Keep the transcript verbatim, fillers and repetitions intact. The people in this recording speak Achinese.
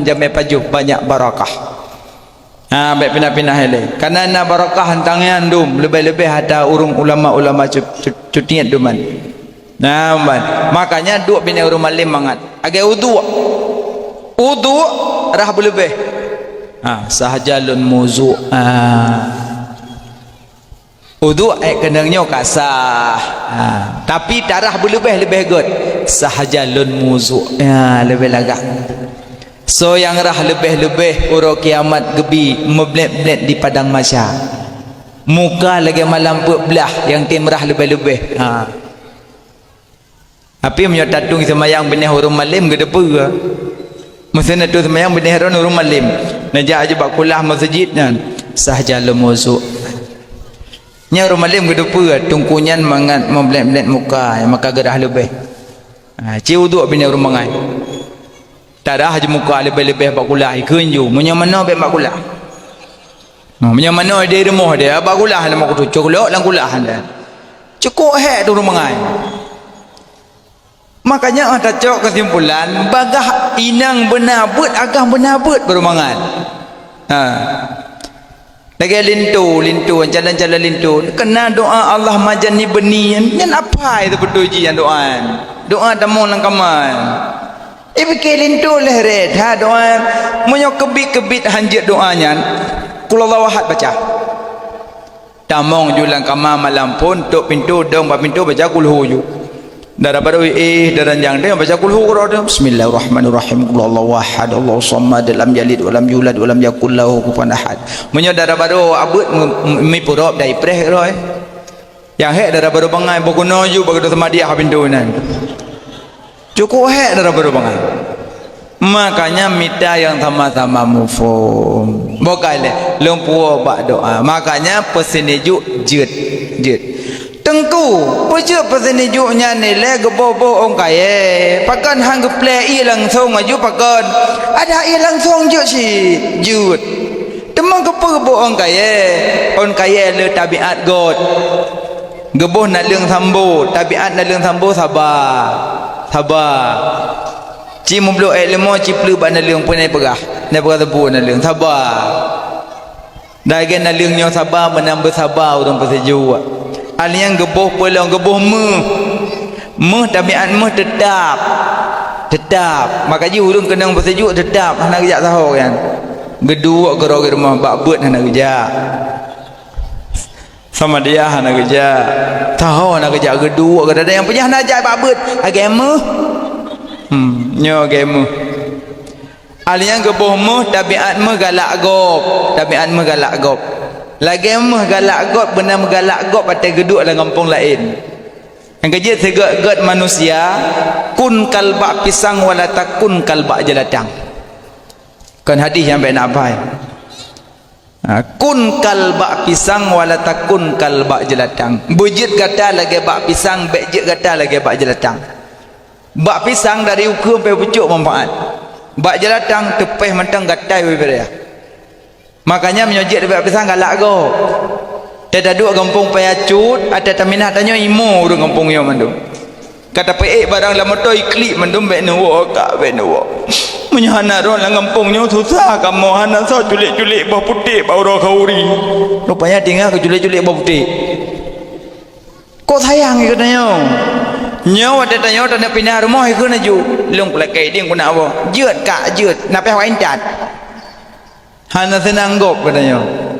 jamé pajoh banyak barakah. Ha, bèk pinah-pinah ilée. Karena na barakah teuntang nyan dum, leubeh-leubeh ata ureuëng ulama-ulama cut-, cut-, cutiet duman. Nah, ban. Makanya duek binéh ureuëng malém mangat. Agée uduk. Uduk rhah beuleubeh. Ha, sahaja lôn muzuk. Ha. Uduk ék keunong nyoe ka sah. Ha, tapi tarhah beuleubeh leubeh gét. Sahaja lôn muzuk. Ya, leubeh lagak. Soe nyang rhah leubeh-leubeh uroe kiamat geubi meublét-blét di padang mahsyar. Muka lagée malam peuet blaih nyang tem rhah leubeh-leubeh. Ha. Tapi meunyoe tatueng seumayang binéh ureuëng malém geuteupeue. Meuseuneuk tueng seumayang binéh droen ureuëng malém. Neujak aju bak kulah meuseujid nyan. Sahaja lôn muzuk. Nyan ureuëng malém geuteupeue, teungku nyan mangat meublét-blét muka, maka geurhah leubeh. Ha, ci uduk binéh ureuëng mangat. Tarhah aju muka leubeh-leubeh bak kulah, ikheun ju. Meunyoe manoe bèk bak kulah. Ha, meunyoe manoe di rumoh dia, bak kulah lam kutu, cok lok lam kulah dia. Cukôp hék tu ureuëng mangat. Makanya, ah, tacok keusimpulan, bagaih inong beuna beuet, agam beuna beuet baru mangat. Ha. Lagée linto, linto, calon-calon linto. Keuna doa Allah majani beuni, nyan apai teubeutôi jih nyan doa. Doa tamong lam kama. Ipike linto leh rét, ha doa. Meunyoe keubiet-keubiet hanjeuet doa nyan, Qul Huwallahu Ahad baca. Tamong ju lam kama malam phon, tok pintoe, dong bak pintoe, baca kulhu ju. Dara barô éh, dara ranjang deh, baca kulhu keudroe deh. Bismillahirrahmanirrahim. Qul huwallahu ahad, Allahu samad, lam yalid walam yulad walam yakul lahu kufuwan ahad. Meunyoe dara barô abeuet mi-, mi-, mipurop dai preh keudroe. Nyang hék dara barô bangai, boh keunoe ju bak geudoh seumadiah pintoe nan. Cukôp hék dara barô bangai. Makanya mita nyang sama-sama muphom. Boh ka ilée, lôn puwoe bak doa. Makanya peuseunijuk jeuet, jeuet. Teungku, peue jeuet peuseunijuk nyan ilée geuboh-boh ôn kayée? Pakon han geuplée ié langsong aju pakon? Adak ié langsong jeuet cit, jeuet. Teuma keupeue geuboh ôn kayée? Ôn kayée le tabiat göt. Geuboh naleueng sambo, tabiat naleueng sambo saba. Saba. Ci meubloe ék leumo, ci pleuk bak naleueng, peue na peugah? Na peugah teupeu naleueng, saba. Lagée naleueng nyoe saba, meunan beusaba ureuëng peuseujok. Alheuh nyan geuboh peue lom, geuboh méuh. Méuh, tabiat méuh teutab. Teutab. Maka jih ureuëng keunong peuseujok teutab, hana geujak saho nyan. Geuduek keudroe rumoh bak beuet hana geujak. Sama dia hana geujak. Taho hana geujak geuduek, geuduek nyang peugah hana jak bak beuet. Agée méuh. Hmm, nyoe agée méuh. Alheuh nyan geuboh méuh, tabiat méuh galak gob. Tabiat méuh galak gob. Lagée méuh galak gob, beuna meugalak gob watée geuduek lam gampông laén. Nyang keujeuet sigeut-geut manusia, kun kal bak pisang wala takun kal bak jeulatang. Kon hadis nyang bèk na abai. Ha, kun kal bak pisang wala takun kal bak jeulatang. Beujeuet gata lagée bak pisang, bèk jeuet gata lagée bak jeulatang. Bak pisang dari ukeue sampai pucôk manfaat. Bak jeulatang teupéh mantong gatai bubé raya. Makanya meunyoe jeuet bak pisang galak gob. Teudaduek gampông Paya Cut, ata taminah tanyoe imo ureuëng gampông nyoe mandum. Ka tapeuék barang lam moto iklik mandum, bèk neuwoe ka, bèk neuwoe. Meunyoe hana droe lam gampông nyoe susah kamoe, hana soe culék-culék boh putéh bak uroe khauri. Rupanya tinggai keu culék-culék boh putéh. Kok sayang ikeu tanyoe. Nyoe watée tanyoe taneuk pinah rumoh ikeu laju. Lôn kulakée idéng kunak boh. Jeuet ka, jeuet. Napéh wai intat. Hana seunang gob keu tanyoe.